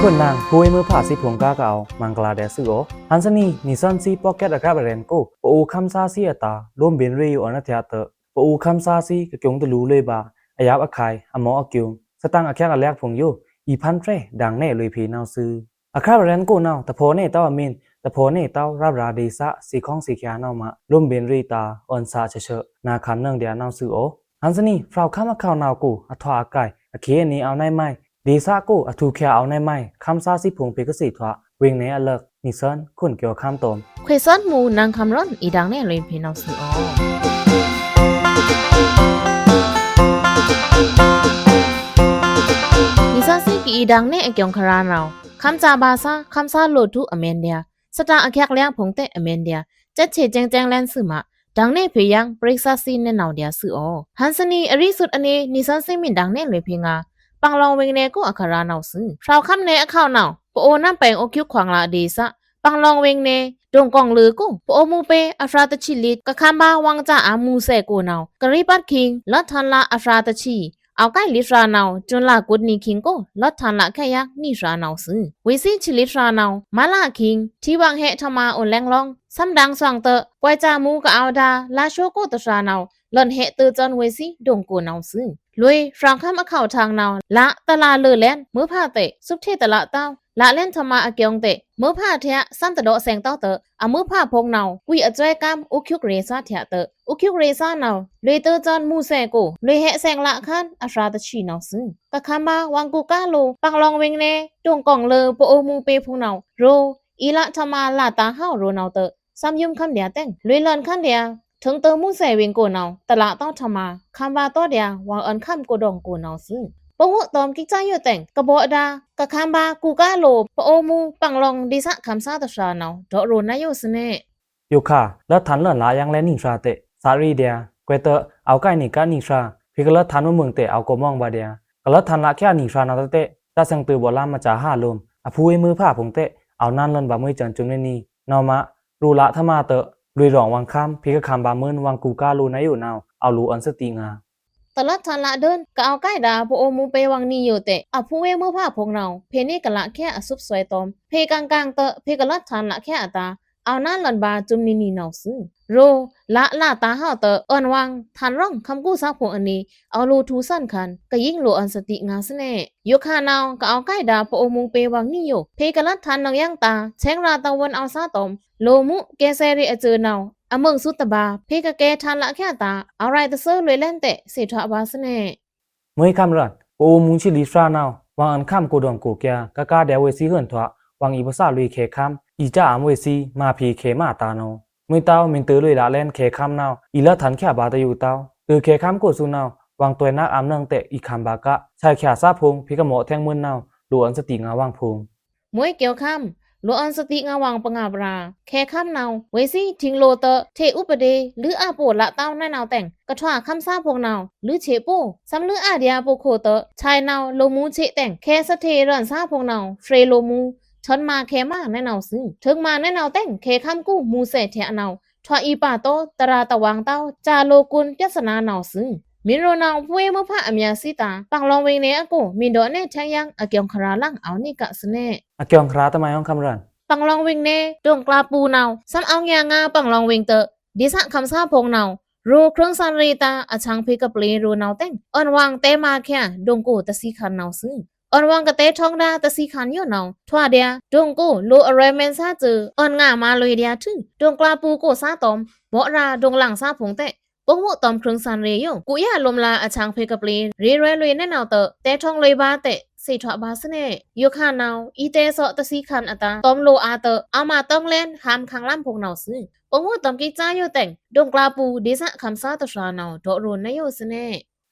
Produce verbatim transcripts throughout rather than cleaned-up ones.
ခွန်နင်ꩻဖူးဝေးမွိုးဖါသီးဖိုင်ႏ ကားကအဝ်ႏမဂ်လာႏဒျာႏသွူသြ။ ဟန်ႏသနီꩻ နီသွဉ်းသီး podcast အခြပ် ရဲဉ်ႏအကို ပအိုဝ်ႏခမ်းသားသီးအတာႏ လိုမ်းဗဉ်ႏရေꩻယိုအွောန်ႏအထျꩻတွော့ꩻ ပအိုဝ်ႏခမ်းသားသီး ကကျူံႏတလူႏလွေꩻဗာႏ အယပ်ꩻခုဲင်ႏ အမော့အကျူံႏ သတင်ꩻအချက်အလက်ဖိုင်ႏယို အီႏဖန်းဖြယ်ဒင်ႏနယ်လွေꩻဖေႏနဝ်ꩻသွူ။ အခြပ် ရဲဉ်ႏအကိုနဝ်ꩻ တဖော့ꩻနယ်တဝ်းအမင်း တဖော့ꩻနယ်တဝ်းရပ်ꩻရာႏဒေႏသꩻ သေႏခေင်ႏသေႏခꩻနဝ်ꩻမꩻ လိုမ်းဗဉ်ႏရေꩻတာႏ အွဉ်ႏသားချက်ချက် နာႏခံႏနွောင်ꩻဒျာႏနဝ်ꩻသွူ။ ဟန်ႏသနီꩻ ဖြောက်ꩻခမ်းအခြပ်နဝ်ꩻကို အထွာအကိုင်ႏ အခေႏအနေႏအဝ်ႏနယ်မုဲင်ႏ ဒေႏသꩻကိုအထုးခွာအဝ်ႏနယ်မုဲင်ႏ ခမ်းသားသီးဖိုင်ႏဖေႏကသေထွာ ဝေင်နယ်အလၢက် နီသွဉ်း ခွန်ကျော်ခမ်း တွမ် ခွေႏသွဉ်းမူ နင်ႏခံႏရဲဉ်ႏ အီႏဒင်ႏနယ်လွေꩻဖေႏနဝ်ꩻသွူ။ နီသွဉ်းသီးကအီႏဒင်ႏနယ်အကျိုင်ႏခရာနဝ်ꩻ ခမ်းသားဗာႏသား ခမ်းသားလိုꩻထွူအမဲႏဒျာႏ သတင်ꩻအချက်အလက်ဖိုင်ႏတဲ့ အမဲႏဒျာႏ ချက်ချက်ကျဲင်ကျဲင်လဲင်သွူမး ဒင်ႏနယ်ဖေႏယင်း ပရိသတ်သီးနယ်နဝ်ꩻဒျာႏသွူ။ ဟန်ႏသနီꩻ အရိသုတ်းအနေႏ နီသွဉ်းသီးမီးဒင်ႏနယ်လွေꩻဖေႏငါႏ ပင်လောင်ဝေင်နယ်ကိုအချက်နဝ်ꩻသွူ။ ဖြောက်ꩻခမ်းနယ်အခြပ်နဝ်ꩻ ပအိုဝ်ႏနမ်းပဲင်ႏအိုးကျိုက်ꩻခွင်ꩻလꩻဒေႏသꩻ ပင်လောင်ဝေင်နယ် ဒိုင်ႏကောင်ႏလေꩻကို ပအိုဝ်ႏမူးပေႏအဖြတ်တစ်ချီလီး ကခမ်းဗာႏဝင်ႏစာအာႏမူးသဲကိုနဝ်ꩻ ကရီပတ်ꩻခင်ႏ လွတ်ꩻထန်ꩻလꩻအဖြတ်တစ်ချီ အဝ်ႏကိုင်ႏလီဖြာနဝ်ꩻ ကျူန်ꩻလꩻကိုတ်ꩻနံꩻခင်ႏကို လွတ်ꩻထန်ꩻလꩻချက်ယင်းနီဖြာနဝ်ꩻသွူ။ ဝေꩻသီးချီလီဖြာနဝ်ꩻ မလခင်ႏ ထီႏဝင်ႏဟဲထမꩻအိုးလဲင်လွင်ႏ သမ်ႏဒင်ႏသွင်ႏတွော့ꩻ ပွိုင်ႏစာႏမူးကအဝ်ႏဒါႏ လါꩻရှိုးကိုꩻတဖြာနဝ်ꩻ လွဉ်ꩻဟဲတိူဝ်းစွန်ဝေꩻသီးဒိုင်ႏကိုနဝ်ꩻသွူ။ လွေꩻဖြောက်ꩻခမ်းအခြပ်ထင်ႏနဝ်ꩻ လꩻတလꩻလွေꩻလဲင်ꩻ မွိုးဖါတဲ့ သုတ်းထေးတလꩻတဝ်း လꩻလဲင်ꩻထမꩻအကျိုင်ႏတဲ့ မွိုးဖါအထျꩻ သမ်ႏတဒေါ့ꩻသဲင်ႏတဝ်းတွော့ꩻ အမွိုးဖါဖိုင်ႏနဝ်ꩻ ကွီအစွဲကမ်း အိုးကျိုက်ꩻရေꩻသားထျꩻတွော့ꩻ အိုးကျိုက်ꩻရေꩻသားနဝ်ꩻ လွေꩻတိူဝ်းစွန်မူးသဲကို လွေꩻဟဲသဲင်ꩻလꩻခမ်း အဖြတ်တစ်ချီနဝ်ꩻသွူ။ ကခမ်းဗာႏဝင်ႏကူꩻကားလိုꩻ ပင်လောင်ဝေင်နယ် ဒိုင်ႏကောင်ႏလေꩻ ပအိုဝ်ႏမူးပေႏဖိုင်ႏနဝ်ꩻ ရေꩻ အီႏလသမာꩻလသꩻဟဝ်ရေꩻနဝ်ꩻတွော့ꩻ သမ်ႏယုမ်ႏခမ်းဒျာႏတဲ့င် လွေꩻလွဉ်ႏခမ်းဒျာႏ ထိုင်ꩻတိူဝ်းမူးသဲဝေင်ႏကိုနဝ်ꩻ တလꩻတဝ်းထမꩻ ခမ်းဗာႏတေါဒျာႏ ဝင်ႏအွဉ်ႏခမ်းကိုဒိုင်ႏကိုနဝ်ꩻသွူ။ ပငုတ်ꩻတွမ်ႏကိတ်ꩻစာယိုတ်ꩻတဲ့င် ကဘောအဒါ ကခမ်းဗာႏကူꩻကားလိုꩻ ပအိုဝ်ႏမူး ပင်လောင်ဒေႏသꩻခမ်းသားတဖြာနဝ်ꩻ ဒေါ့ꩻရေꩻနဝ်ꩻယူꩻသွူနေ ယိုခါ လွတ်ꩻထန်ႏလွဉ်ꩻလꩻယင်းလဲနီဖြာတဲ့ သရီဒျာႏ ကွဲးတွော့ꩻ အဝ်ႏကိုင်ႏနေႏကပ်နီဖြာ ဖေႏကလွတ်ꩻထန်ႏမွိုင်ꩻမိုင်တဲ့ အဝ်ႏကိုမောင်ဗာႏဒျာႏ ကလွတ်ꩻထန်ႏလꩻချက်နီဖြာနဝ်ꩻတွော့ꩻ တသင်ꩻတိူဝ်ဗော့ꩻလမ်းမချာဟဝ်လူမ် အဖူးဝေးမွိုးဖါဖိုင်ႏတဲ့ အဝ်ႏနန်းလွဉ်ဗာႏမွေးစွန်စွုမ်နေနီ နဝ်ꩻမꩻရူꩻလသမားတွော့ꩻ လွေꩻရောင်ႏဝင်ႏခမ်း ဖေႏကခမ်းဗာႏမွိုင်ꩻဝင်ႏကူꩻကားလိုꩻနဝ်ꩻယူꩻနဝ်ꩻ အဝ်ႏလေꩻအွဉ်ႏသတိငါ တလတ်းထန်လတ်းဒိုင်း ကအဝ်းကိုင်ဒါႏ ပအိုဝ်မူးပေးဝင်းနီယိုတဲာ် အဖူးဝေးမွိုးဖါဖုံႏနဝ်ꩻ ဖေႏနေကလးခဲအသွပ်သွဲတွမ် ဖေႏကင်ႏကင်ႏတွော့ꩻ ဖေႏကလတ်းထန်လတ်းခဲအတာႏ အဝ်ႏနန်းလွဉ်ဗာႏစွုမ်နီနီနဝ်ꩻသွူ။ ရူလလတာႏဟဝ်တွော့ꩻ အွဉ်ဝင်ထန်ရောင်ႏခမ်းကူသးဖုံႏအနွေ အဝ်ႏလေꩻထူႏသွဉ်ခံႏ ကယိင်းလေꩻအွဉ်ႏသတိငါသွူနေ ယိုခါနဝ်ꩻ ကအဝ်းကိုင်ဒါႏ ပအိုဝ်မူးပေးဝင်းနီယို ဖေႏကလတ်းထန်နင်ယင်းတာႏ ဆဲင်ꩻရာႏတဝုန်းအဝ်ႏသားတွမ် လေꩻမူးကဲသဲရေꩻအစွိုꩻနဝ်ꩻ အမွိုင်ꩻသွူတဗာႏ ဖေႏကကဲထန်လတ်းခဲအတာႏ အဝ်ႏရဲတသွိုးလွေꩻလဲန်တဲာ် သေထွာဗာႏသွူနေ မွိုးခမ်းရွဉ် ပအိုဝ်မူးချီလီဖြာနဝ်ꩻ ဝင်ႏအွဉ်ႏခမ်းကိုဒွမ်ကိုꩻကဲ ကကါဒျာႏဝေꩻသွီးဟိုင်ထွာ ဝင်ႏအီႏပသလွေꩻခဲခမ်း အီႏစံအာမ်ဝေꩻသွီး မၤဖေႏခဲမၤတာႏနဝ်ꩻ မွိုးတဝ်း မီႏတိူဝ်းလွေꩻလတ်းလဲန်ခဲခမ်းနဝ်ꩻ အီႏလတ်းထန်ႏခဲအဗာႏတယူꩻတဝ်း တိူဝ်းခဲခမ်းကိုသွူနဝ်ꩻ ဝင်ႏတွဲနက်အာမ်နွောင်တဲာ် အီႏခမ်းဗာႏကပ် ဆဲင်ꩻခဲသးဖုံႏ ဖေႏကမော့ထဲင်ꩻမွိုင်ꩻနဝ်ꩻ လေꩻအွဉ်ႏသတိငါဝင်ႏဖုံႏ မွိုးကျိုခမ်း လေꩻအွဉ်ႏသတိငါဝင်ႏပငါဗရာႏ ခဲခမ်းနဝ်ꩻ ဝေꩻသွီးထိင်လိုꩻတွော့ꩻ ထေꩻဥပဒေလွေꩻအပိုꩻလတ်းတဝ်းနဝ်ꩻတဲင် ကထွာခမ်းသးဖုံႏနဝ်ꩻ လွေꩻထေꩻပို့ သမ်လွေꩻအဒါႏပို့ခိုတ်တွော့ꩻ ဆဲင်နဝ်ꩻ လေꩻမူးထေꩻတဲင် ခဲသထေးရွဉ်သးဖုံႏနဝ်ꩻ ဖြေလေꩻမူး ထွဉ်မာခဲမၤနဝ်ꩻသွူ ထိုင်မာနဝ်ꩻတဲင် ခဲခမ်းကူမူးသဲထဲအနဝ်ꩻ ထွာအီႏပါတိုတရာတဝင်ႏတဝ်း စာလေꩻကွုန်ပြဿနာနဝ်ꩻသွူ မီႏရေꩻနဝ်ꩻ ပဝေးမွိုးဖါအမျးသွီတာႏ ပင်လောင်ဝေင်နယ်အကို မီႏဒိုးနဲထဲင်ႏယင်း အကျိုင်ႏခရာလင် အဝ်ႏနေကပ်သွူနေ အကျိုင်ႏခရာတမယွင်ႏခမ်းရွဉ် ပင်လောင်ဝေင်နယ် ဒိုင်ႏကျာပူႏနဝ်ꩻ သမ်အဝ်ႏငှာငါပင်လောင်ဝေင်တွော့ꩻ ဒေႏသးခမ်းသးဖုံႏနဝ်ꩻ ရူꩻခြိုင်းသွဉ်ရေꩻတာႏ အဆန်းဖေႏကပျေႏရေꩻနဝ်ꩻတဲင် အွဉ်ဝင်တဲမၤခဲ ဒိုင်ႏကိုတသီးခံႏနဝ်ꩻသွူ အွဉ်ဝင်ကတဲထောင်ဒါတသီးခံႏယိုနဝ်ꩻ ထွာဒျာႏ ဒိုင်ႏကို လေꩻအရွဲမဲန်သးသွူ အွဉ်ငါမၤလွေꩻဒျာႏထွူ ဒိုင်ႏကျာပူႏကိုသးတွမ် ဗော့ရာႏဒိုင်ႏလင်သးဖုံႏတဲာ် ပငုတ်ꩻတွမ်ႏခြိုင်းသွဉ်ရေꩻယို ကူယဲလိုမ်လာႏအဆန်းဖေႏကပျေႏ ရေရွဲလွေꩻနဲနဝ်ꩻတွော့ꩻ တဲထောင်လွေꩻဗာႏတဲာ် သေထွာဗာႏသွူနေ ယိုခါနဝ်ꩻ အီႏတဲသော့တသီးခံႏအတာႏ တွမ်လေꩻအါတွော့ꩻ အဝ်ႏမၤတွင်းလဲန် ဟမ်ခင်းလမ်းဖုံႏနဝ်ꩻသွူ ပငုတ်ꩻတွမ်ႏကိတ်ꩻစ᩻ယိုတဲင် ဒိုင်ႏကျာပူႏ ဒေႏသးခမ်းသးတဖြာနဝ်ꩻ ဒေါ့ꩻရေꩻနဝ်ꩻယူꩻသွူနေ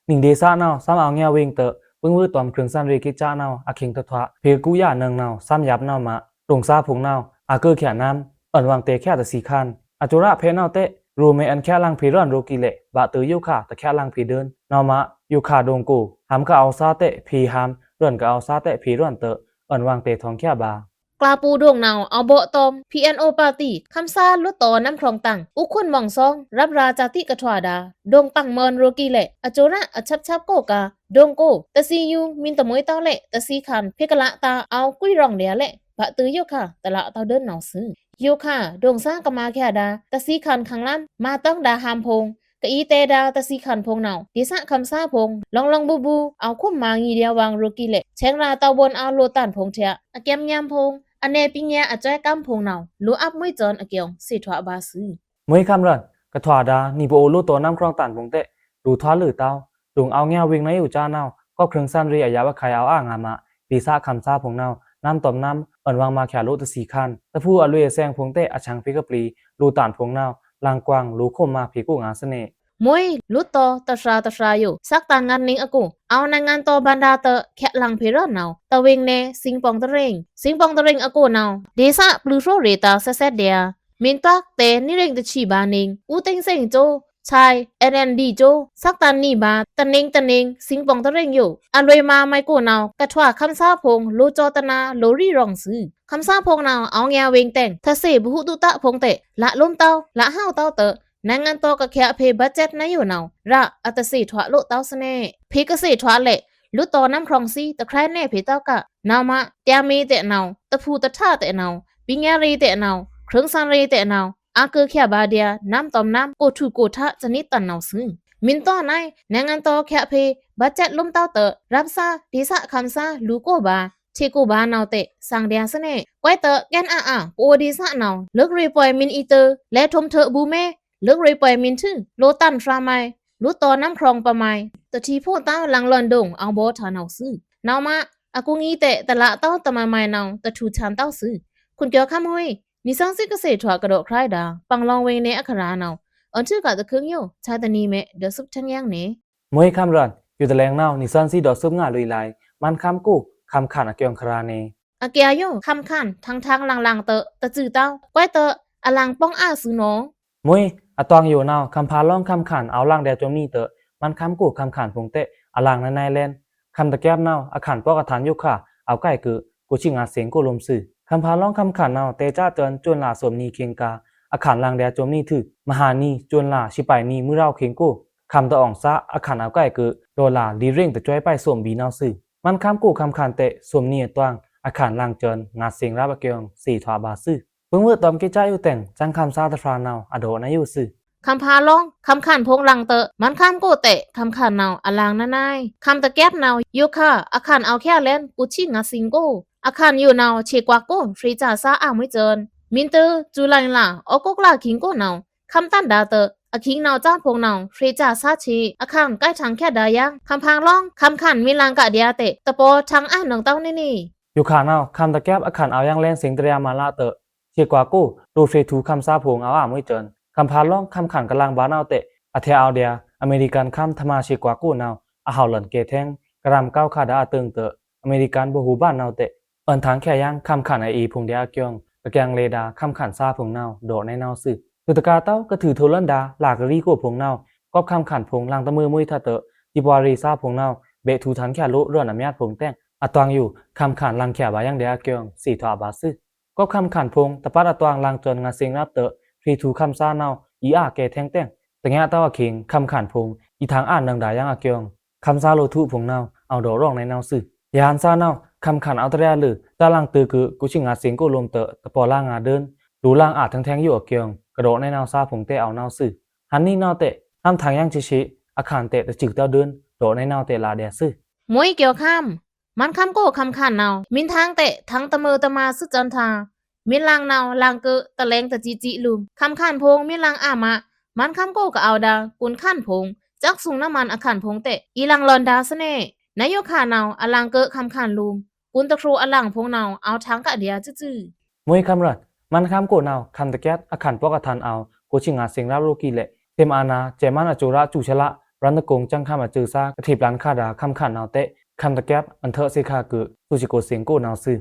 နီႏဒေႏသးနဝ်ꩻ သမ်အဝ်ႏငှာဝေင်တွော့ꩻ ပငုတ်ꩻတွမ်ႏခြိုင်းသွဉ်ရေꩻကိတ်ꩻစ᩻နဝ်ꩻ အခိင်တထွာ ဖေႏကူယဲနွောင်နဝ်ꩻ သမ်ယပ်နဝ်ꩻမး ဒိုင်ႏသးဖုံႏနဝ်ꩻ အကုခဲနမ်း အွဉ်ဝင်တဲခဲတသီးခံႏ အတူရာဖဲနဝ်ꩻတဲာ် ရူꩻမဲအွဉ်ခဲလင်ဖေႏရွဉ်ရေꩻကီးလဲ့ ဗာႏတုယိုခါတခဲလင်ဖေႏဒိုင်း နဝ်ꩻမး ယိုခါဒိုင်ႏကို ဟမ်ကအဝ်ႏသးတဲာ်ဖေႏဟမ် ရွဉ်ကအဝ်ႏသးတဲာ်ဖေႏရွဉ်တွော့ꩻ အွဉ်ဝင်တဲထောင်ခဲဗာႏ ကလာပူႏဒိုင်ႏနဝ်ꩻ အဝ်ႏဗော့ꩻတောမ်ႏ PNO ပါတီ ခမ်းသားလွှတ်တော် နမ်းဖြောင့်တင့် ဦးခွန်မောင်စောင်ႏ ရပ်ꩻရာႏဇာတိႏကထွာႏဒါႏ ဒိုင်ပန့်မွန်ႏရိုႏကီးလeh အကြိုရပ်ႏအချက်ႏချက်ႏကို ဒိုင်ကို တသီႏယူႏ မီႏတမွိုးတဝ်းလeh တသီႏခန်ႏ ဖေႏကလꩻတာႏ အဝ်ႏကွိရောင်ႏဒျာႏလeh ဗာႏတွိုးယိုခါ တလꩻတဝ်းဒိုင်းနဝ်ꩻသွူ။ ယိုခါ ဒိုင်သားကမာꩻချာဒါႏ တသီႏခန်ႏ ခန်ႏလမ်း မၤတံဒါႏဟံႏဖုံႏ ကအီႏတဲဒါႏ တသီႏခန်ႏဖုံႏနဝ်ꩻ ဒေႏသခမ်းသားဖုံႏ လောင်လောင်ဘူးဘူး အဝ်ႏခွုမ်မၤငီႏဒျာႏဝွင်ႏရိုႏကီးလeh ဆဲင်ꩻရာႏတဝ်းဘိုႏအဝ်ႏလိုꩻတန်ႏဖုံႏထျꩻ အကဲမ်းညမ်းဖုံႏ အနယ်ပညာအစွဲကမ်းဖုံႏနဝ်ꩻ လိုꩻအပ်မွိုင်းစွန်ႏအကျိုး သေထွာဗာႏသွူ။ မွိုင်းခမ်းရန်ႏ ကထွာႏဒါႏ နီꩻပအိုဝ်ႏလွှတ်တော် နမ်းဖြောင့်တင့်ဖုံႏတဲ့ လူႏထွားလွိုꩻတဝ်း ဒိုင်အဝ်ႏငွေ့ဝေင်ႏနယုဇာႏနဝ်ꩻ ကောပ်ꩻချွိုင်သန်ရေꩻအယပ်ꩻအခုဲင်ႏ အဝ်ႏအာငါမး ဒေႏသခမ်းသားဖုံႏနဝ်ꩻ နမ်းတောမ်ႏနမ်း အွိုင်ဝွင်ႏမၤချာႏလိုꩻတသီႏခန်ႏ တဖုအလွေအသဲင်ႏဖုံႏတဲ့ အချံဖိကပျီႏ လိုꩻတန်ႏဖုံႏနဝ်ꩻ လင်ကွင်လိုꩻခွုမ်မၤဖေႏကိုငါသွူနေ မွိုင်းလွတ်တော် တသြာတသြာယို စက်တင်ငါးနင်အကို အဝ်ႏနိုင်ငံတော်ဘဏ္ဍာႏတခက်လင်ဖေႏရနဝ်ꩻ တဝေင်နယ် စင်ပောင်တရဵင် စင်ပောင်တရဵင်အကိုနဝ်ꩻ ဒေႏသပျူစောရေတာႏ ဆက်ဆက်ဒျာႏ မင်းတပ်တဲနံရင့်တချီဗာႏနင် ဦးသိန်းစိန်ကျောင်း ဆိုင် NNDကျောင်း စက်တင်နံဗာႏ တနင်တနင် စင်ပောင်တရဵင်ယို အလွေမၤမုဲင်ကိုနဝ်ꩻ ကထွာႏခမ်းသားဖုံႏ လိုꩻစောတနာႏ လိုꩻရီရောင်ႏသွူ ခမ်းသားဖုံႏနဝ်ꩻ အဝ်ႏငွေ့ဝေင်ႏတဲင် ထသ့ဗဟုသုတဖုံႏတဲ့ လꩻလိုမ်းတဝ်း လꩻဟဝ်တဝ်းတ နိုင်ငံတော်ကခက်ဖေႏ ဘတ်ဂျက်နယုဇာႏနဝ်ꩻ ရအတသေထွာလိုꩻတဝ်းသွူနေ ဖေႏကသေထွာလeh လွတ်တော်နမ်းဖြောင့်သီး တခရဲနယ်ဖေႏတဝ်းက နဝ်ꩻမး တျာႏမီႏတဲ့နဝ်ꩻ တဖုတထတဲ့နဝ်ꩻ ပညာရေးတဲ့နဝ်ꩻ ချွိုင်သန်ရေတဲ့နဝ်ꩻ အကုဲချာဗာႏဒျာႏ နမ်းတောမ်ႏနမ်း ကိုယ်ထူကိုယ်ထစနစ်တန်နဝ်ꩻသွူ မင်းတပ်နဲ နိုင်ငံတော်ကခက်ဖေႏ ဘတ်ဂျက်လိုမ်းတဝ်းတ ရပ်သား ဒေႏသခမ်းသား လူႏကိုဗာႏ ထေꩻကိုဗာႏနဝ်ꩻတဲ့ သင်ဒျာႏသွူနေ ကွဲတကဲအါအါ ပအိုဝ်ႏဒေႏသနဝ်ꩻ လွောက်ရေပွိုင်ႏမင်းအီတ လဲထုမ်ႏထေꩻဘူးမဲ လွောက်ရေပွိုင်ႏမင်းထူ လိုꩻတန်ႏသြာမုဲင် လွတ်တော်နမ်းဖြောင့်ပမုဲင် တထီဖိုတဝ်း လင်လွောန်ဒိုင် အဝ်ႏဗော့ꩻထန်နဝ်ꩻသွူ နဝ်ꩻမး အကူအညီတဲ့ တလꩻတဝ်းတမုဲင်မုဲင်နဝ်ꩻ တထူႏထန်တဝ်းသွူ ခွန်ကျော်ခမ်းဟွေ နီသွဉ်းသီးကသေထွာကဒီးခရဲဒါႏ ပင်လောင်ဝေင်နယ်အခရာနဝ်ꩻ အွဉ်ထုကတခုံယို ဆာတနံမဲ ဒီးသုတ်ထင်းယင်းနေ မွိုင်းခမ်းရန်ႏ ယိုတလဲင်နဝ်ꩻ နီသွဉ်းသီးဒီးသုတ်ငါလွေꩻလံ မန်းခမ်းကို ခမ်းခန့်အကျိုးခရာနေ အကျိုးယို ခမ်းခန့် ထင်ထင်လင်လင်တ တစုတဝ်း ကွဲတ အလင်ပောင်းအာသွူနီ မွိုင်း အတွင်ယိုနဝ်ꩻ ခမ်းဖါလောင်းခမ်းခန့် အဝ်ႏလင်ဒျာႏစုမ်နံတ မန်းခမ်းကို ခမ်းခန့်ဖုံႏတဲ့ အလင်နနဲလဲန် ခမ်းတကဲပ်နဝ်ꩻ အခန့်ပောက်အထန်ယိုခါ အဝ်ႏကိုက်ကု ကိုဆံငါသင်ကိုလိုမ်းသွူ ခမ်းဖါလောင်းခမ်းခန့်နဝ်ꩻ တဲကြားစွန် စွန်လꩻသွမ်နံခေင်ႏက အခန့်လင်ဒျာႏစုမ်နံသွူ မဟာနံ စွန်လꩻ ဆံပိုင်နံ မွိုးရောင်ခေင်ႏကို ခမ်းတအောင်စား အခန့်အဝ်ႏကိုက်ကု ဒေါ်လာ လီရိင်ႏတစွဲပိုက်သွမ်ဗီနဝ်ꩻသွူ မန်းခမ်းကို ခမ်းခန့်တဲ့ သွမ်နံအတွင် အခန့်လင်စွန် ငါသင်ရပ်အကျိုး သေထွာဗာႏသွူ ပိုင်ႏဝွေးတွမ်ႏကေ့ꩻကြားယိုတဲင် စံခမ်းသားတသြာနဝ်ꩻ အဒိုးနယိုသွူ ခမ်းဖါလောင်း ခမ်းခန့်ဖုံႏလင်တ မန်းခမ်းကိုတဲ့ ခမ်းခန့်နဝ်ꩻ အလင်နနဲ ခမ်းတကဲပ်နဝ်ꩻ ယိုခါ အခန့်အဝ်ႏချာလဲန် ကိုဆံငါသင်ကို အခန့်ယိုနဝ်ꩻ ထေꩻကွာကို ထေꩻစာစားအာမွေးစွန် မင်းတ ဇူလိုင်လ ဩဂုတ်လခေင်ႏကိုနဝ်ꩻ ခမ်းတန်ဒါတ အခေင်ႏနဝ်ꩻကြားဖုံႏနဝ်ꩻ ထေꩻစာစားထေꩻ အခန့်ကိုက်ထင်ချာဒါႏယင်း ခမ်းဖါလောင်း ခမ်းခန့်မီလင်ကဒျာႏတဲ့ တပောထင်အာနုင်တဝ်းနေနေ ယိုခါနဝ်ꩻ ခမ်းတကဲပ်အခန့်အဝ်ႏယင်းလဲန်သင်တြျာမလတ ထေꩻကွာကို လိုꩻထေꩻထူႏခမ်းသားဖုံႏ အဝ်ႏအာမွေးစွန် ခမ်းဖါလောင်း ခမ်းခန့်ကလင်ဗာႏနဝ်ꩻတဲ့ အထဲအဝ်ႏဒျာႏ အမေရိကန်ခမ်းထမာထေꩻကွာကိုနဝ်ꩻ အဟဝ်လန်ကဲထဲင် ကရမ်ကောက်ခါဒါႏအတိူင်တ အမေရိကန်ဗဟူႏဗာႏနဝ်ꩻတဲ့ အွဉ်ထင်ချာယင်းခမ်းခန့်အအီႏဖုံႏဒျာႏအကျိုး ကကျင်လေဒါႏ ခမ်းခန့်သားဖုံႏနဝ်ꩻ ဒိုးနဲနဝ်ꩻသွူ ထုးတကာတဝ်း ကထုးထိူဝ်လွဉ်ဒါႏ လကရီကိုဖုံႏနဝ်ꩻ ကောပ်ခမ်းခန့်ဖုံႏ လင်တမွိုးမွိုးထတ်တ စီးပွားရေးသားဖုံႏနဝ်ꩻ ဘဲထူႏထန်ချာလိုꩻရွဉ်အမျတ်ဖုံႏတဲင် အတွင်ယို ခမ်းခန့်လင်ချာဗာႏယင်းဒျာႏအကျိုး သေထွာဗာႏသွူ ကောပ်ခမ်းခန့်ဖုံႏ တပတ်အတွင်လင်စွန်ငါသင်ရပ်တ ထေꩻထူႏခမ်းသားနဝ်ꩻ အီအာကဲထဲင်တဲင် တငါတဝ်းအခေင် ခမ်းခန့်ဖုံႏ အီထင်အာနုင်ဒါႏယင်းအကျိုး ခမ်းသားလိုꩻထူႏဖုံႏနဝ်ꩻ အဝ်ႏဒိုးရောင်နဲနဝ်ꩻသွူ ယဟန်သားနဝ်ꩻ ခမ်းခန့်အဝ်ႏတြျာလွေꩻ တလင်တွိုက်ကု ကိုဆံငါသင်ကိုလိုမ်းတ တပောလင်ငါဒိုင်း လူႏလင်အာထဲင်ထဲင်ယိုအကျိုး ကဒိုးနဲနဝ်ꩻသားဖုံႏတဲအဝ်ႏနဝ်ꩻသွူ ဟန်နံနဝ်ꩻတဲ့ ဟမ်ထင်ယင်းချေချေ အခန့်တဲ့တစုတဝ်းဒိုင်း ဒိုးနဲနဝ်ꩻတဲ့လဒျာႏသွူ မွိုင်းကျော်ခမ်း မန်းခမ်းကို ခမ်းခန့်နဝ်ꩻ မီထင်တဲ့ ထင်တမွိုးတမာသွူစွန်ထႃ မီလင်နဝ်ꩻ လင်ကု တလဲင်တစံစံလူမ် ခမ်းခန့်ဖုံႏ မီလင်အာမး မန်းခမ်းကိုကအဝ်ႏဒါႏ ကွန်ခန့်ဖုံႏ စက်သုင်နမန်အခန့်ဖုံႏတဲ့ အီလင်လွဉ်ဒါႏသွူနဲ နယိုခါနဝ်ꩻ အလင်ကုခမ်းခန့်လူမ် ကွန်တခရူအလင်ဖုံႏနဝ်ꩻ အဝ်ႏထင်ကဒျာႏသွူသွူ မွိုင်းခမ်းရန်ႏ မန်းခမ်းကိုနဝ်ꩻ ခမ်းတကဲပ်အခန့်ပောက်အထန်အဝ်ႏ ကိုဆံငါသင်ရပ်ရိုးကီးလeh သိမ်းအာဏာ ကျဲမန်းအစုရစူဆလ ရန်တကုံစံခမ်းအစုသား ကထေပ်လန်ခါဒါႏ ခမ်းခန့်နဝ်ꩻတဲ့ ခမ်းတကဲပ် အွဉ်ထုးသေခါကု သူစံကိုသင်ကိုနဝ်ꩻသွူ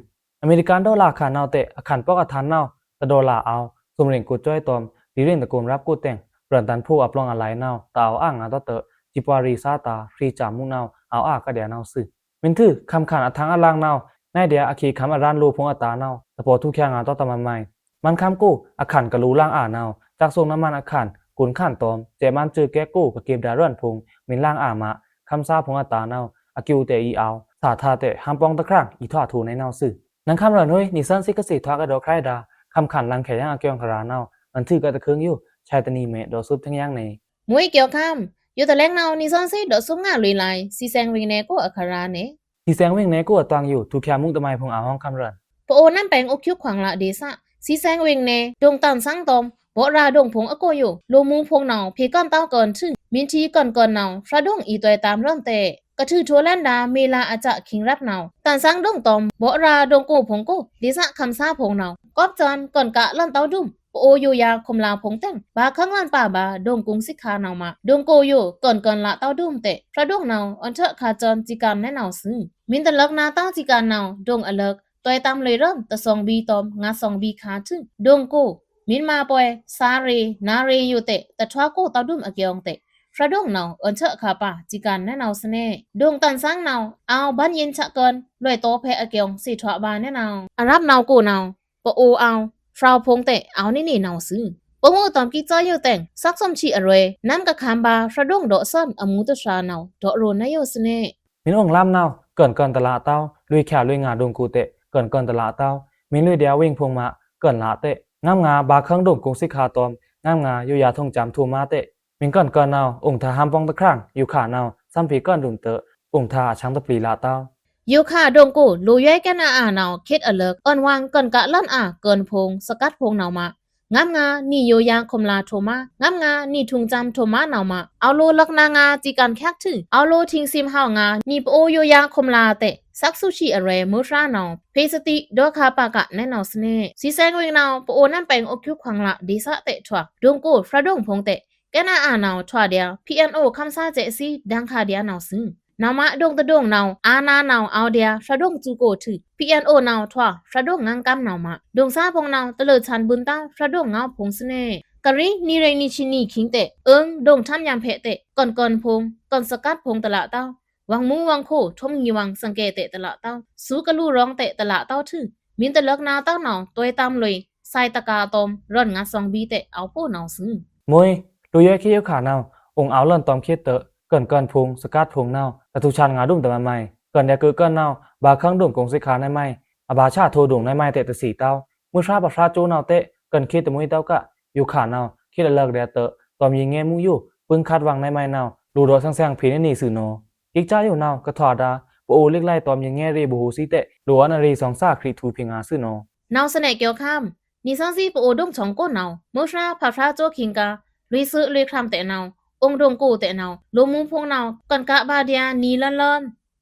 အမေရိကန်ဒေါ်လာခါနဝ်ꩻတဲ့ အခန့်ပောက်အထန်နဝ်ꩻ တဒေါ်လာအဝ်ႏ သွမ်ရင်ကိုစွဲတွမ်ႏ လီရင်တကုံရပ်ကိုတဲင် ရန်တန်ဖိုအပလောင်အလိုင်နဝ်ꩻ တအဝ်ႏအာငါတတ်တ စီးပွားရေးသားတာႏ ထေဆာႏမူနဝ်ꩻ အဝ်ႏအာကဒျာႏနဝ်ꩻသွူ မင်းထူႏ ခမ်းခန့်အထင်အလင်နဝ်ꩻ နုဲင်းဒျာႏ အခေတ်ခမ်းအရန်လိုႏဖုံႏအတာႏနဝ်ꩻ တပော့ထူႏချာငါတောတမန်မိုင် မန်ခမ်းကို အခန်ကလူႏလင်အာႏနဝ်ꩻ စက်သုံးน้ำมันအခန် ကွန်ခန်တောမ်ႏ စဲ့ꩻမန်စွိုꩻကဲကို ကကေပ်ဒါရွောန်ဖုံႏ မီးလင်အာႏမꩻ ခမ်းသားဖုံႏအတာႏနဝ်ꩻ အကျိုးတဲအီႏအောဝ် စာထါတဲ ဟံးပွင်ႏတခြာင် အီႏထွားထိုꩻနုဲင်းနဝ်ꩻသွူ။ နင်ခမ်းရွိုန်ဟွေး နီသွဉ်းသစ်ကသေထွားကဒီးခြိုက်ဒၣ် ခမ်းခန်လင်ခဲယင်အကျိုးခရာနဝ်ꩻ အွဉ်ႏထွူကတခွိုင်ယို ဆာတနီမဲ ဒေါ်စုပ်ထွန်းယင်းနေ မွေးကျော်ခမ်း ယိုတလဲင်နဝ်ꩻ နီသွဉ်းသစ်ဒေါ်စုပ်ငါလွေလ စီဆင်ဝေင်နယ်ကို အခရာနေ စီဆင်ဝေင်နယ်ကို အတွင်ယို ထူႏချာမုသမိုင်းဖုံႏအာႏဟွံးခမ်းရွိုန် ပအိုဝ်ႏနမ်းပဲင်ႏအိုက်ႏချွောင်ꩻလ ဒေႏသ စီဆင်ဝေင်နယ် ဒွိုင်တန်ႏသင်တောမ်ႏ ဗောဓရာဒွိုင်ဖုံႏအကိုယို လိုႏမူႏဖုံႏနဝ်ꩻ ဖေႏကွန်ꩻတောင်းကွန်ႏထွူ မီးထံကွန်ꩻကွန်ꩻနဝ်ꩻ ဖြတ်ဒွိုင်အီႏတွဲတမ်းရွောန်တဲ ကထုးထိုꩻလဲန်ဒၣ် မေလအစခင်းရပ်နဝ်ꩻ တန်ႏသင်ဒွိုင်တောမ်ႏ ဗောဓရာဒွိုင်ကိုဖုံႏကို ဒေႏသ ခမ်းသားဖုံႏနဝ်ꩻ ကွပ်စွန် ကွန်ꩻကလန်တောက်ဒွုမ် ပအိုဝ်ႏယိုယါခုမ်ႏလာႏဖုံႏတဲင် ဗာႏခင်းလန်ပါဗာႏ ဒွိုင်ကုင်ႏသိက္ခာနဝ်ꩻမꩻ ဒွိုင်ကိုယို ကွန်ꩻကွန်ꩻလတောက်ဒွုမ်တဲ ဖြတ်ဒွိုင်နဝ်ꩻ အွဉ်ႏထွူကခွါစွန် စည်းကမ်းနုဲင်းနဝ်ꩻသွူ။ မီးတလွောက်နဝ်ꩻ စည်းကမ်းနဝ်ꩻ ဒွိုင်အလွောက် တွဲတမ်းလွေရွောန် တသွင်ဘီတောမ်ႏ ငါးသွင်ဘီခါထွူ ဒွိုင်ကို မီးမꩻပွေꩻ စာရေ နာရေယိုတဲ တထွားကိုတောက်ဒွုမ်အကျိုးတဲ ဖြတ်ဒွိုင်နဝ်ꩻ အွဉ်ႏထွူကခွါပါ စည်းကမ်းနုဲင်းနဝ်ꩻသွူနေ ဒွိုင်တန်ႏသင်နဝ်ꩻ အောဝ်ႏဗန်းယဉ်ချက်ကွန် လွေတောဖဲအကျိုး သေထွားဗာႏနုဲင်းနဝ်ꩻ အရပ်နဝ်ꩻကိုနဝ်ꩻ ပအိုဝ်ႏအောဝ်ႏ ဖြတ်ဖုံႏတဲ အောဝ်ႏနီနီနဝ်ꩻသွူ။ ပအိုဝ်ႏတောမ်ႏကီးစွါယိုတဲင် စက်သုံးဆီအရွေ နမ်းကခမ်းဗာႏ ဖြတ်ဒွိုင်ဒေါ့သွန် အမူႏတြာနဝ်ꩻ ဒေါ့ရိုꩻနုဲင်းယိုသွူနေ မီးအိုင်ႏလမ်းနဝ်ꩻ ကွန်ꩻကွန်ꩻတလတောင်း လွေꩻချာလွေꩻငါဒွိုင်ကိုတဲ ကွန်ꩻကွန်ꩻတလတောင်း မီးလွေꩻဒျာႏဝေင်ဖုံႏမꩻ ကွန်ꩻလတဲ ငမ်းငါဗာႏခင်းဒွိုင်ကုင်ႏသိက္ခာတောမ်ႏ ငမ်းငါယိုယါထုံႏစမ်းထိုꩻမါတဲ မီးကွန်ꩻကွန်ꩻနဝ်ꩻ အိုင်ႏထွူႏဟံးပွင်ႏတခြာင် ယိုခါနဝ်ꩻ သမ်းဖေႏကွန်ꩻဒွုမ်တဲ အိုင်ႏထွူႏအဆန်းတပျီလတောင်း ယိုခါဒွိုင်ကို လိုꩻယွဲကဲနာအာႏနဝ်ꩻ ခေတ်အလွောက် အွဉ်ႏဝွင်ꩻကွန်ꩻကလန်အာႏ ကွန်ꩻဖုံႏ စကတ်ဖုံႏနဝ်ꩻမꩻ ငမ်းငါနံꩻယိုယါခုမ်ႏလာႏထိုꩻမါ ငမ်းငါနံꩻထုံႏစမ်းထိုꩻမါနဝ်ꩻမꩻ အောဝ်လိုꩻလွောက်နဝ်ꩻငါစည်းကမ်းခဲက်ထွူ အောဝ်လိုꩻထိင်ꩻသိမ်ꩻဟဝ်ငါ နံꩻပအိုဝ်ႏယိုယါခုမ်ႏလာႏတဲ စက်သုံးဆီအရွေ မွေးဖြားနဝ်ꩻ ဖေႏသတိ ဒေါ်ခါပါကနုဲင်းနဝ်ꩻသွူနေ စီဆင်ဝေင်နဝ်ꩻ ပအိုဝ်ႏနမ်းပဲင်ႏအိုက်ႏချွောင်ꩻလ ဒေႏသတဲထွား ဒွိုင်ကိုဖြတ်ဒွိုင်ဖုံႏတဲ ကဲနာအာႏနဝ်ꩻထွားဒျာႏ PNO ခမ်းသားစဲ့ꩻသီး ဒင်ႏခါဒျာႏနဝ်ꩻသွူ နဝ်ꩻမꩻ ဒွိုင်တဒွိုင်နဝ်ꩻ အာဏာနဝ်ꩻ အောဝ်ဒျာႏဖြတ်ဒွိုင်စွူးကိုထွူ PNOနဝ်ꩻထွား ဖြတ်ဒွိုင်ငမ်းကမ်းနဝ်ꩻမꩻ ဒွိုင်သားဖုံႏနဝ်ꩻ တလိူဝ်ꩻသျၢမ်းဗွဉ်ႏတန်း ဖြတ်ဒွိုင်ငမ်းဖုံႏသွူနေ ကရီး နံꩻရိံနံꩻဆီနံꩻခိင်တဲ အွိုင် ဒွိုင်ထမ်းယံဖက်တဲ ကွန်ꩻကွန်ꩻဖုံႏ ကွန်ꩻစကတ်ဖုံႏတလတောင်း ဝွင်မူးဝွင်ခို ထွမ်ငီဝွင် သင်ꩻကေ့တဲ တလတောင်း စွူးကလူရောင်တဲ တလတောင်းထွူ မီးတလွောက်နဝ်ꩻတဝ်းနဝ်ꩻ တွဲတမ်းလွေꩻ ဆိုင်တကာႏတောမ်ႏ ရွောန်ငါသွင်ဘီတဲ အောဝ်ဖိုနဝ်ꩻသွူ မွေး လိုꩻယွဲခေတ်ယိုခါနဝ်ꩻ အိုင်ႏအောဝ်လွောန်တောမ်ႏခေတ်တဲ ကွန်ꩻကွန်ꩻဖုံႏ စကတ်ဖုံႏနဝ်ꩻ တထူꩻဆန်ႏငါဒွုမ်တမန်မိုင် ကွန်ꩻဒျာႏကွိုက်ꩻကွန်ꩻနဝ်ꩻ ဗာႏခင်းဒွိုင်ကုင်ႏသိက္ခာနုဲင်းမိုင် အဗာႏဆာထိုꩻဒွိုင်နုဲင်းမိုင်တဲ တသီတောင်း မွေးဖြားပဖြားစူးနဝ်ꩻတဲ ကွန်ꩻခေတ်တမွေးတဝ်းက ယိုခါနဝ်ꩻ ခေတ်အလွောက်ဒျာႏတဲ တောမ်ႏယင်ငဲမူးယို ပိုင်ႏခတ်ဝွင်နုဲင်းမိုင်နဝ်ꩻ လိုꩻဒေါ့သျင်သျင်ဖေႏနုဲင်းနေသွူနဝ်ꩻ ကိတ်ꩻကꩻယိုနဝ်ꩻ ကထွားဒျာႏ ပအိုဝ်ႏလျိုက်လိုက်တောမ်ႏယင်ငဲရေꩻဗဟိုသီးတဲ လိုꩻအွဉ်ႏအရေသွင်သၣ်ခရစ်ထူႏဖေႏငါသွူနဝ်ꩻ နဝ်ꩻသနဲ့ꩻကျော်ခမ်း နီသွဉ်းသီးပအိုဝ်ႏဒွိုင်သွင်ကိုနဝ်ꩻ မွေးဖြားပဖြားစူးခိင်က လွေꩻသွူးလွေꩻခြမ်းတဲနဝ်ꩻ အိုင်ႏဒွိုင်ကိုတဲနဝ်ꩻ လိုꩻမူးဖုံႏနဝ်ꩻ ကွန်ꩻကဗာႏဒျာႏနံꩻလွောန်လွောန်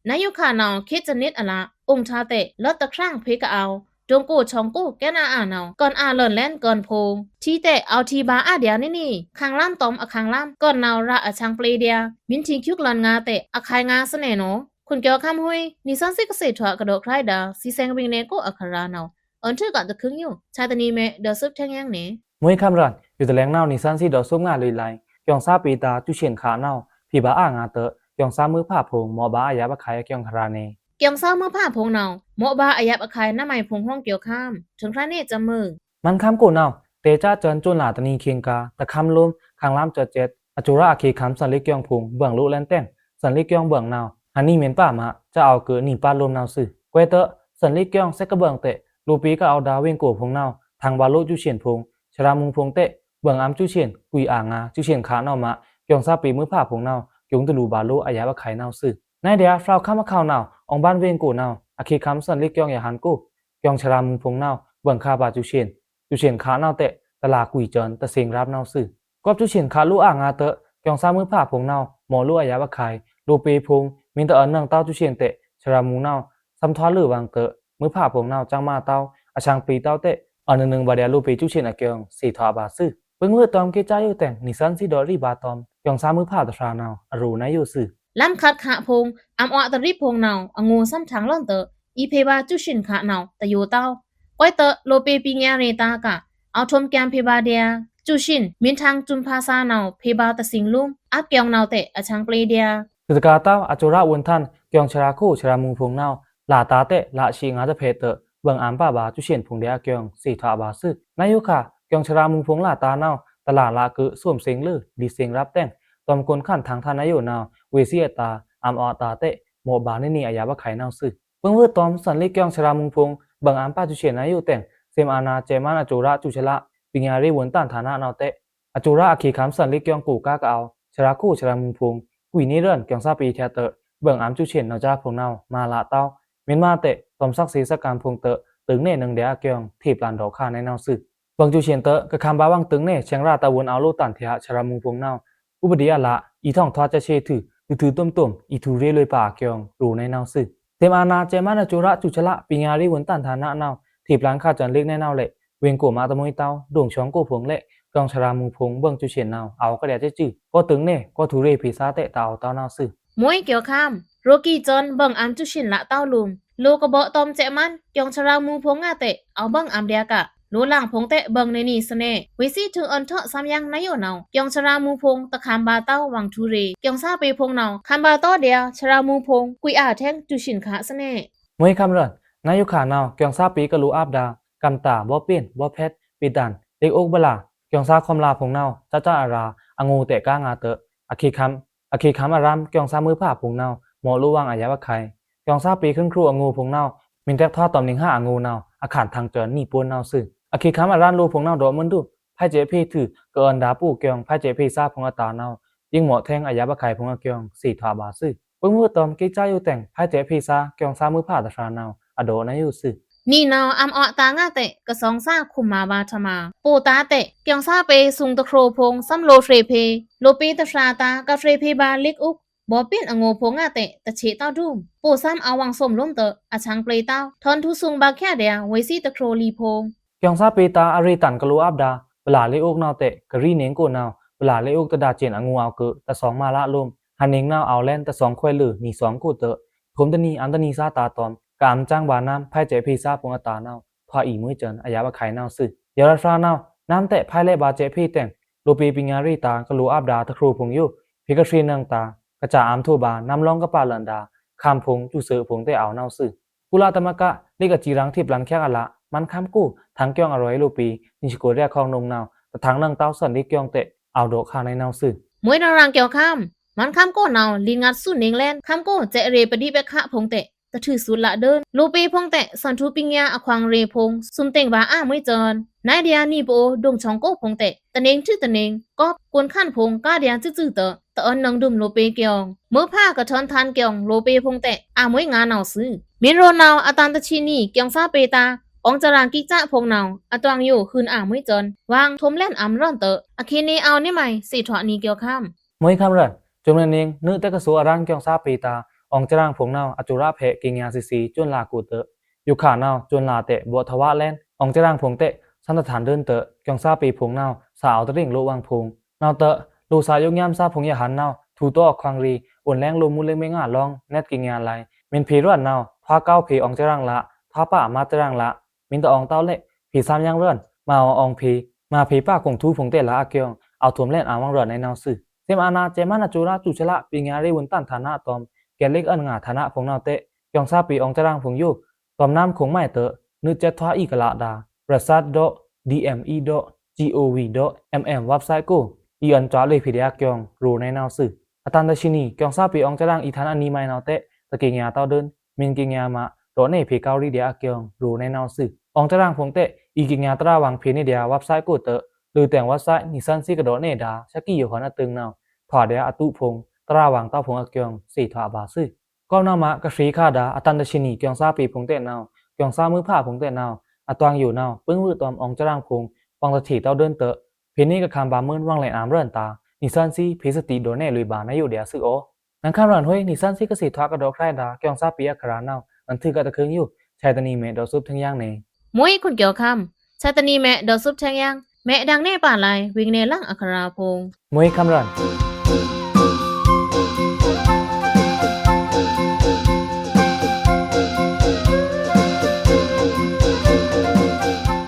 နယိုခါနဝ်ꩻ ခေတ်သစ်အလ အိုင်ႏထွားတဲ လွတ်တခြမ်းဖေႏကအဝ် ဒွိုင်ကိုသွင်ကို ကဲနာအာႏနဝ်ꩻ ကွန်ꩻအာႏလွောန်လဲန်ကွန်ꩻဖုံႏ ထီးတဲ အောဝ်ထီးဗာႏအာႏဒျာႏနုဲင်းနေ ခမ်းလမ်းတောမ်ႏအခမ်းလမ်း ကွန်ꩻနဝ်ꩻရအဆင်ႏပျေဒျာႏ မီးထီးချွိုက်လွောန်ငါတဲ အခမ်းငါသွူနဲနဝ်ꩻ ခွန်ကျော်ခမ်းဟွေး နီသွဉ်းသီးကသေထွားကဒီးခြိုက်ဒျာႏ စီဆင်ဝေင်နယ်ကို အခရာနဝ်ꩻ အွဉ်ႏထွူကတခွိုင်ယို ဆာတနီမဲ ဒေါ်စုပ်ထွန်းယင်းနေ မွေးခမ်းရွောန် ယိုတလဲင်နဝ်ꩻ နီသွဉ်းသီးဒေါ်စုပ်ငါလွေလ ကျောင်းသားပေႏတာႏ ကျူရှင်ꩻခနဝ်ꩻ ဖေႏဗာႏအာႏငါတဲ ကျောင်းသားမွေးဖါဖုံႏ မော့ဗာႏအယပ်ꩻအခုဲင်ႏအကျိုးခရာနေ ကျောင်းသားမွေးဖါဖုံႏနဝ်ꩻ မော့ဗာႏအယပ်ꩻအခုဲင်ႏနမိုင်ဖုံႏဟွံကျော်ခမ်း ထုင်ခရာနေစမ်းမွေး မန်ခမ်းကိုနဝ်ꩻ တဲꩻကꩻစွန်ႏစွန်ꩻလတနံၤခိင်က တခမ်းလိုမ်း ခမ်းလမ်းစွတ်ꩻစဲ့ꩻ အကျိုးရအခေတ်ခမ်းသွဉ်းလစ်ကျောင်းဖုံႏ ဗွင်ꩻလိုꩻလဲန်တဲင် သွဉ်းလစ်ကျောင်းဗွင်ꩻနဝ်ꩻ ဟန်နီမ့ဉ်ပါမꩻ စွတ်ꩻအောဝ်ꩻကွိုဝ်ꩻ နီပါတ်လိုမ်းနဝ်ꩻသွူ ကွဲးတဲ သွဉ်းလစ်ကျောင်းစဲ့ꩻကဗွင်တဲ လိုꩻပေႏကအဝ်ႏဒၣ်ဝေင်ကိုဖုံႏနဝ်ꩻ ထင်ဗာႏလိုꩻကျူရှင်ꩻဖုံႏ ချရာမူႏဖုံႏတဲ ဗွင်ꩻအမ်းကျူရှင်ꩻ ကွီအာႏငါ ကျူရှင်ꩻခနဝ်ꩻမꩻ ကျောင်းသားပေႏမွေးဖါဖုံႏနဝ်ꩻ ကျိုးတလူဗာႏလိုꩻအယပ်ꩻအခုဲင်ႏနဝ်ꩻသွူ နုဲင်းဒျာႏဖြတ်ခမ်းအခုဲင်ႏနဝ်ꩻ အိုင်ႏဗန်းဝေင်ကိုနဝ်ꩻ အခေတ်ခမ်းသွဉ်းလစ်ကျောင်းယဟန်ကို ကျောင်းချရာမူႏဖုံႏနဝ်ꩻ ဗွင်ꩻခါဗာႏကျူရှင်ꩻ ကျူရှင်ꩻခနဝ်ꩻတဲ တလကွီစွန်ႏ တသင်ရပ်နဝ်ꩻသွူ ကွပ်ကျူရှင်ꩻခလိုꩻအာႏငါတဲ ကျောင်းသားမွေးဖါဖုံႏနဝ်ꩻ မော့လိုꩻအယပ်ꩻအခုဲင်ႏ လိုꩻပေႏဖုံႏ မီးတအွဉ်ႏနွံတောင်းကျူရှင်ꩻတဲ ချရာမူႏနဝ်ꩻ သမ်းထွားလွေꩻဝွင်တဲ မွေးဖါဖုံႏနဝ်ꩻ စံမတောင်း အဆင်ႏပျီတောင်းတဲ အနွံနွံဗာႏဒျာႏလိုꩻပေႏကျူရှင်ꩻအကျိုး သေထွားဗာႏသွူ ပိုင်ႏလွေꩻတောမ်ႏခေတ်ꩻကꩻယိုတဲင် နီသွဉ်းသီးဒေါ်ရီဗာႏတောမ်ႏ ကျောင်းသားမွေးဖါတခြမ်းနဝ်ꩻ အရိုနယိုသွူ လမ်းခတ်ခါဖုံႏ အမ်းဝတရီဖုံႏနဝ်ꩻ အငိုꩻသမ်းထင်လွောန်တဲ အီႏဖေႏဗာႏကျူရှင်ꩻခနဝ်ꩻ တယိုတောင်း ကွဲးတဲ လိုꩻပေႏပီညါရေတာက အောဝ်ထုံႏကျမ်းဖေႏဗာႏဒျာႏ ကျူရှင်ꩻ မီးထင်ႏစွန်ႏဖါသားနဝ်ꩻ ဖေႏဗာႏတသင်လိုမ်း အပ်ကျောင်းနဝ်ꩻတဲ အဆင်ႏပျီဒျာႏ သွူတကါတောင်း အကျိုးရဝွန်ႏထန် ကျောင်းချရာခို ချရာမူႏဖုံႏနဝ်ꩻ လတားတဲ့ လရှေ့ငါးတဖဲးတဲ့ ဗွင်ႏအမ်းပါဗာႏ ကျူရှင်ႏဖုံႏဒျာႏအကျိုင်း သေထွာဗာႏသွူ။ နယိုခါ ကျိုင်းချရါမူႏဖုံႏလတားနဝ် တလာလကဵု သုမ်သဵင်လႄႈ လီသဵင်ရပ်တဲ့ တွမ်ကွန်ခန်ထင်ထါနယိုနဝ် ဝေးသီးအတာႏ အမ်းအွတ်တားတဲ့ မော့ဗာႏနေနေ အယပ်ꩻခုဲင်နဝ်သွူ။ ပိုင်ႏဝွို့ꩻတွမ်ႏ သွဉ်းလစ်ကျိုင်းချရါမူႏဖုံႏ ဗွင်ႏအမ်းပါႏကျူရှင်ႏနယိုတဲ့ သမ်အာဏာကျဲမန်းအကျိုးရ ကျူချလ ပညာရေးဝန်ထမ်းဌာနနဝ်တဲ့ အကျိုးရ အခေတ်ခမ်းသွဉ်းလစ်ကျိုင်းကိုကားကအဝ် ချရါခိုချရါမူႏဖုံႏ ကွီးနေရန် ကျိုင်းသၣ်ပေႏထဲတဲ့ ဗွင်ႏအမ်းကျူရှင်ႏ နဝ်ကြားဖုံႏနဝ် မလာတဝ် မင်းမတဲ့ တွမ်သက္ကစီသက္ကမ်ဖုံႏတဲ့ တိုင်ႏနယ်နုင်ႏဒျာႏအကျိုင်း ထေပ်လန်ဒေါ့ခါနဲနဝ်သွူ။ ဗွင်ႏကျူရှင်ႏတဲ့ ကခမ်ဗာႏဝွင်ႏတိုင်ႏနယ် ဆဲင်ရတာဝန်အဝ်လိုတန်ထျာချရါမူႏဖုံႏနဝ် ဥပဒေအရ အီထောင်ထွားကျားဆဲးထွူ တူတူတွမ်တွမ် အီထူရေလွေပါအကျိုင်း ရိုနဲနဝ်သွူ။ သမ်အာဏာကျဲမန်းအကျိုးရ ကျူချလ ပညာရေးဝန်ထမ်းဌာနနဝ် ထေပ်လန်ခါသွဉ်းလစ်နဲနဝ်လႄႈ ဝေးကွိုတ်ꩻမတမွိုးတဝ် ဒွင်ႏချွင်းကိုဖုံႏလႄႈ ကျိုင်းချရါမူႏဖုံႏ ဗွင်ႏကျူရှင်ႏနဝ် အဝ်ကဒျာႏကျူ ကော့တိုင်ႏနယ် ကော့ထူရေဖေႏသားတဲ့ တဝ်တဝ်နဝ်သွူ။ မွိုးကျော်ခမ်း ရိုကီးသွဉ်း ဗွင်ႏအမ်းကျူရှင်ႏလတားလိုမ်း လိုကဘိုးတွမ်ႏကျဲမန်း ကျိုင်းချရါမူႏဖုံႏငါတဲ့ အဝ်ဗွင်ႏအမ်းဒျာႏက လိုလင်ဖုံႏတဲ့ ဗွင်ႏနေနေသနဲ ဝေးသီးထွုံႏအွန်ထွတ်သမ်ယင်နယိုနဝ် ကျိုင်းချရါမူႏဖုံႏ တခမ်ဗာႏတဝ် ဝွင်ႏထူရေ ကျိုင်းသၣ်ပေႏဖုံႏနဝ် ခမ်ဗာႏတဝ်ဒျာႏ ချရါမူႏဖုံႏ ကွီးအာႏထဲင် ကျူရှင်ႏခါသနဲ။ မွိုးခမ်းရန် နယိုခါနဝ် ကျိုင်းသၣ်ပေႏကလိုအပ်ဒါ ကမ်တာ ဗော့ပ့င် ဗော့ဖက် ပေႏတန် လစ်အိုက်ဗလာ ကျိုင်းသၣ်ခွမ်လာဖုံႏနဝ် ကျကျအရာ အငိုတဲ့ကားငါတဲ့ အခေတ်ခမ်း အခေတ်ခမ်းအရမ်း ကျိုင်းသၣ်မွိုးဖါဖုံႏနဝ် မော့လိုဝွင်ႏအယပ်ꩻခုဲင် ကျိုင်းသၣ်ပေႏ ခင်းခရုအငိုဖုံႏနဝ် မင်းတပ်ထွားတွမ်နင်းဟါအငိုနဝ် အခန်းထင်သွဉ်းနီပုန်နဝ်သွူ။ အခေတ်ခမ်းအရမ်းလိုဖုံႏနဝ် ဒေါ့မွန်ဒု ဖိုက်ကျဲဖေ့ထွူ ကအွဉ်ဒါပို့ကျိုင်း ဖိုက်ကျဲဖေ့သားဖုံႏအတာႏနဝ် ယိင်းမော့ထဲင် အယပ်ꩻခုဲင်ဖုံႏအကျိုင်း သေထွာဗာႏသွူ။ ပိုင်ႏဝွို့ꩻတွမ်ႏ ကေးကျားယိုတဲင် ဖိုက်ကျဲဖေ့သား ကျိုင်းသၣ်မွိုးဖါတဖြာနဝ် အဒေါ့နယိုသွူ။ နီနဝ် အမ်းအွတ်တာႏငါတဲ့ ကသောင်သၣ်ခုမ်မာဗာႏထမာ ပိုတားတဲ့ ကျိုင်းသၣ်ပေႏ သုင်တခရိုဖုံႏ သမ်လိုဖြေဖေ လိုပေတဖြာတာႏ ကဖြေဖေဗာႏ လစ်အိုက် ဗော့ပ့င်အငိုဖုံႏငါတဲ့ တချေတဝ်ဒုမ် ပိုသမ်အဝွင်ႏသုမ်လိုမ်းတဲ့ အသင်ႏပျေတဝ် ထွန်းထူသုင်ဗာႏကျားဒျာႏ ဝေးသီးတခရိုလီဖုံႏ ကျိုင်းသၣ်ပေႏတာႏ အရေတန်ကလိုအပ်ဒါ ဗလာႏလစ်အိုက်နဝ်တဲ့ ကရီးနင်းကိုနဝ် ဗလာႏလစ်အိုက်တဒါႏကျင်အငိုအဝ်က တသောင်မာလလိုမ်း ဟန်နင်းနဝ် အဝ်လဲန်တသောင်ခွဲလွို နီသွင်ကိုတဲ့ ထုမ်တနံၤ အမ်းတနံၤသားတာႏတွမ်ႏ ကအမ်းစံဗာႏနမ်း ဖိုက်ကျဲဖေ့သားဖုံႏအတာႏနဝ် ထွာအီႏမွိုးကျန် အယပ်ꩻခုဲင်နဝ်သွူ။ ယဝ်သဖြာနဝ် နမ်းတဲ့ ဖိုက်လဲဗာႏကျဲဖေ့တဲင် လိုပေပညာရေးတာႏ ကလိုအပ်ဒါတခရိုဖုံႏယို ဖေကဖြေနင်တာႏ ကစာအမ်းထိုဗာႏ နမ်းလောင်းကပါလန်ဒါႏ ခမ်းဖုံႏ ကျူသွူဖုံႏတဲ့ အဝ်နဝ်သွူ။ ကုလသမဂ္ဂ လစ်အစံရန်ထေပ်လန်ကျားအလ မန်းခမ်းကို ထင်ကျိုင်းအရွိုင်လိုပေ နံရှကိုဒျာႏခေါင်နုံနဝ် တထင်နင်တဝ်သွဉ်းလစ်ကျိုင်းတဲ့ အဝ်ဒေါ့ခါနဲနဝ်သွူ။ မွိုးနရန်ကျိုင်းခမ်း မန်းခမ်းကိုနဝ် လီငတ်သွူနင်းလဲန် ခမ်းကိုကျဲရေပဒိပက္ခဖုံႏတဲ့ တထုးသွူလဒိုန် လိုပေဖုံႏတဲ့ သွဉ်ထူပညာအခွင်ရေဖုံႏ သုမ်တ့င်ဗာႏအမွိုးကျန် နဲဒျာႏနီပအို ဒွင်ႏချွင်းကိုဖုံႏတဲ့ တနင်ထုတနင် ကော့ကွုန်ခန်ဖုံႏ ကားဒျာႏစုစုတဲ့ တအွဉ်နင်ဒုမ်လိုပေကျိုင်း မွိုးဖါကထွန်ထန်ကျိုင်း လိုပေဖုံႏတဲ့ အမွိုးငါနဝ်သွူ။ မင်းရိုးနဝ် အတန်တချီနံၤ ကျိုင်းသၣ်ပေႏတာႏ အောင်ကျရန်ကိကဖုံႏနဝ် အတွင်ယို ဟုုန်အမွိုးကျန် ဝွင်ႏထုမ်လဲန်အမ်းရွန်တဲ့ အခေတ်နေ အဝ်နေမိုင် သေထွာနံၤကျိုင်းခမ်း မွိုးခမ်းရန် ကျိုင်းနနင်း နွိုက်တက္ကသိုလ်အရန်ကျိုင်းသၣ်ပေႏတာႏ အောင်ကျရန်ဖုံႏနဝ် အကျိုးရဖဲ ကင်ညာသီသီ ကျိုင်းလကိုတဲ့ ယိုခါနဝ် ကျိုင်းလတဲ့ ဗော့ထဝါလဲန် အောင်ကျရန်ဖုံႏတဲ့ သၼ်တထန်ဒိုန်တဲ့ ကျိုင်းသၣ်ပေႏဖုံႏနဝ် သၢအဝ်တရင်းလိုဝွင်ဖုံႏ နဝ်တဲ့ လိုသၢယိုညမ်းသၣ်ဖုံႏယဟန်နဝ် ထူတောအခွင်ရေ အိုန်လဲင်လိုမူႏလ့င်မွေးငါလောင်း နဲကင်ညာလဲ မင်းဖေရွန်နဝ် ထွာကောက်ဖေအောင်ကျရန်လ ထွာပအမတ်ကျရန်လ မင်းတအောင်တဝ်လဲ ဖေသမ်းယင်ရွန် မႃဢောင် အောင်ဖေ မႃဖေပကုံထူဖုံႏတဲ့လအကျိုင်း အဝ်ထုမ်လဲန်အဝွင်ရွန်နဲနဝ်သွူ။ သမ်အာဏာကျဲမန်းအကျိုးရ ကျူချလ ပညာရေးဝန်ထမ်းဌာနတွမ်ႏ ကျဲလစ်အွဉ်ငါဌာနဖုံႏနဝ်တဲ့ ကျိုင်းသၣ်ပေအောင်ကျရန်ဖုံႏယို တွမ်ႏနမ်းခုံမိုက်တဲ့ နွိုက်ကျဲထွာအီကလဒါ rasad.dme.gov.mm websiteကို အီအွဉ်ကျားလွေဖေဒျာႏအကျိုင်း ရိုနဲနဝ်သွူ။ အတန်တချီနံၤ ကျိုင်းသၣ်ပေအောင်ကျရန်အီထန်အနံမိုင်နဝ်တဲ့ တကင်ညာတဝ်ဒိုန် မင်းကင်ညာမး ဒေါ့နဲဖေကဝရီဒျာႏအကျိုင်း ရိုနဲနဝ်သွူ။ အောင်ကျရန်ဖုံႏတဲ့ အီကင်ညာတြႃးဝွင်ဖေနေဒျာႏ websiteကိုတဲ့ လိုတ့င် website နီသၼ်သီကဒေါ့နဲဒါ သၢကံယိုဟွန်အတိုင်နဝ် ထွာဒျာႏအတူဖုံႏ တြႃးဝွင်တဝ်ဖုံႏအကျိုင်း သေထွာဗာႏသွူ။ ကွမ်နဝ်မး ကဖြေခါဒါ အတန်တချီနံၤ ကျိုင်းသၣ်ပေဖုံႏတဲ့နဝ် ကျိုင်းသၣ်မွိုးဖါဖုံႏတဲ့နဝ် အတွင်ယိုနဝ် ပိုင်ႏဝွို့ꩻတွမ်ႏ အောင်ကျရန်ဖုံႏ ဝွင်တထေတဝ်ဒိုန်တဲ့ ဖေနေကခမ်းဗာႏမွိုး ဝွင်လဲန်အမ်းရွန်တာႏ နီသၼ်သီ ဖေသတိဒေါ့နဲလွေဗာႏနယိုဒျာႏသွူအို။ နင်ခမ်းရန်ဟွေ နီသၼ်သီကသေထွာကဒေါ့ခြဲဒါ ကျိုင်းသၣ်ပေအခရာနဝ် နင်ထုကတခုံယို ဆဲတနံၤမဲဒေါ့သုပ်းထဲင်ယင်န့ၣ် မွိုးခွန်ကျိုင်းခမ်း ဆဲတနံၤမဲဒေါ့သုပ်းထဲင်ယင် မဲဒင်နဲပာ်လဲ ဝိင်နဲလင်အခရာဖုံႏ မွိုးခမ်းရန်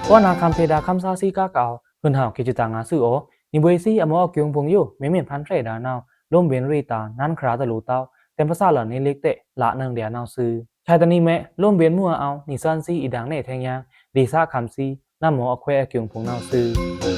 ပောနခမ်းဖေဒါ ခမ်းသၣ်သီကကဝ် ဟွိုန်ဟဝ် ကီးစုတၢ်ငါသွူအို။ နီဗွေသီအမော့အကျိုင်းဖုံႏယို မ့မ့ၢ်ဖန်ဖြဲဒါနဝ် လိုမ်းဗဉ်ႏရေတာႏ နန်းခရာတလူတဝ် တဲပသလန်နေလစ်တဲ့ လနင်ဒျာႏနဝ်သွူ။ ဆ ထတနီမဲ လိုမ်းဗဉ်ႏမွဲအဝ်ႏ နီသွဉ်းသီး အီႏဒင်ႏနယ်ထဲင်ယင်ꩻ ဒေႏသးခမ်သီး နမော အခွဲးအကျိုန်ႏဖုံႏနဝ်ꩻသွူ။